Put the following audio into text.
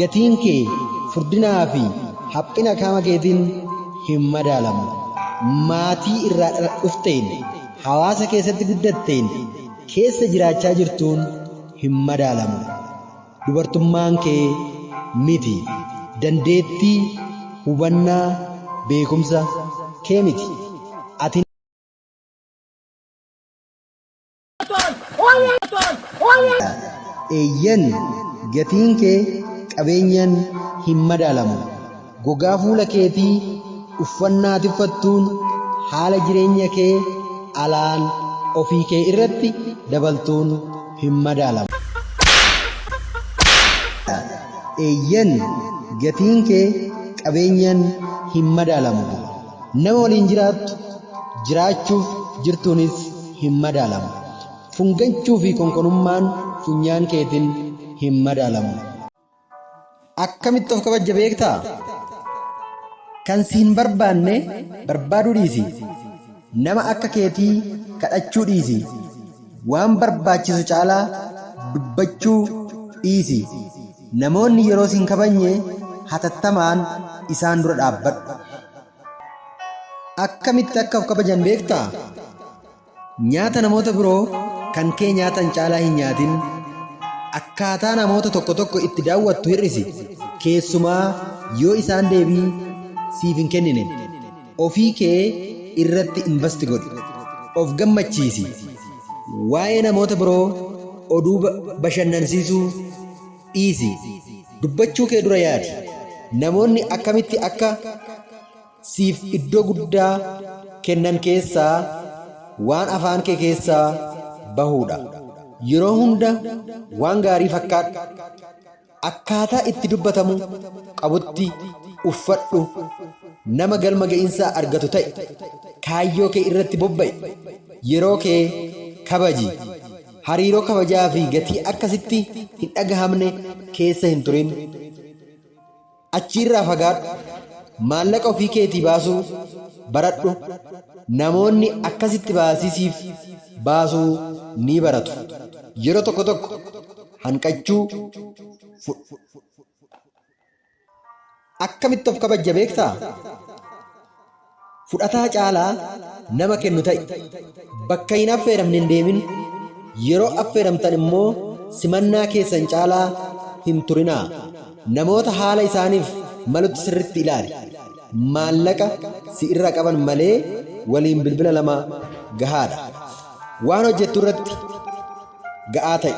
Gatiin kee furdinaa fi haphina qaama keetiin hin madaalamu. Maatii irraa dhufteen, hawaasa keessatti guddatteen, keessa jiraachaa jirtuun hin madaalamu. Dubartummaan kee miti. Dandeettii, hubannaa, beekumsa kee miti. Ati Eeyyen, gatiin kee qabeenyaan hin madaalamu. Gogaa fuula keetii, uffannaa ati uffattuun, haala jireenya kee alaan ofii kee irratti dabaltuun hin madaalamu. Eeyyen, gatiin kee qabeenyaan hin madaalamu. Nama waliin jiraattu, jiraachuuf jirtuunis hin madaalamu. Fungachuu fi konkonummaan funyaan keetiin hin madaalamu. Akkamitti of kabajja beektaa? Kan si hin barbaanne barbaaduu dhiisi. Nama akka keetii kadhachuu dhiisi. Waan barbaachisu caalaa dubbachuu dhiisi. Namoonni yeroo si hin kabajne hatattamaan isaan dura dhaabbadhu. Akkamitti akka of kabajan beektaa? Nyaata namoota biroo kan kee nyaatan caalaa hin nyaatin. Akkaataa namoota tokko tokko itti daawwattu hir'isi, keessumaa yoo isaan deebii siif hin kennine. Ofii kee irratti invasti godhi. Of gammachiisi. Waa'ee namoota biroo oduu bashannansiisuu dhiisi. Dubbachuu kee dura yaadi. Namoonni akkamitti akka siif iddoo guddaa kennan keessaa waan afaan kee keessaa bahuudha. Yeroo hunda waan gaarii fakkaadhu. Akkaataa itti dubbatamu qabutti uffadhu. Nama galma ga'iinsaa argatu ta'i. Kaayyoo kee irratti bobba'i. Yeroo kee kabaji. Hariiroo kabajaa fi gatii akka sitti hin dhagahamne keessa hin turin. Achi irraa fagaadhu. Maallaqa ofii keetii baasuu baradhu. Namoonni akkasitti baasii siif baasuu ni baratu. Yeroo tokko tokko hanqachuu Akkamitti of kabajja beektaa? Fudhataa caalaa nama kennu ta'i. Bakka hin affeeramne hin deemin. Yeroo affeeramtan immoo simannaa keessan caalaa hin turinaa. Namoota haala isaaniif malutti sirriitti ilaali. Maallaqa si irraa qaban malee waliin bilbila 2 gahaadha. Waan hojjettu irratti ga'aa ta'i.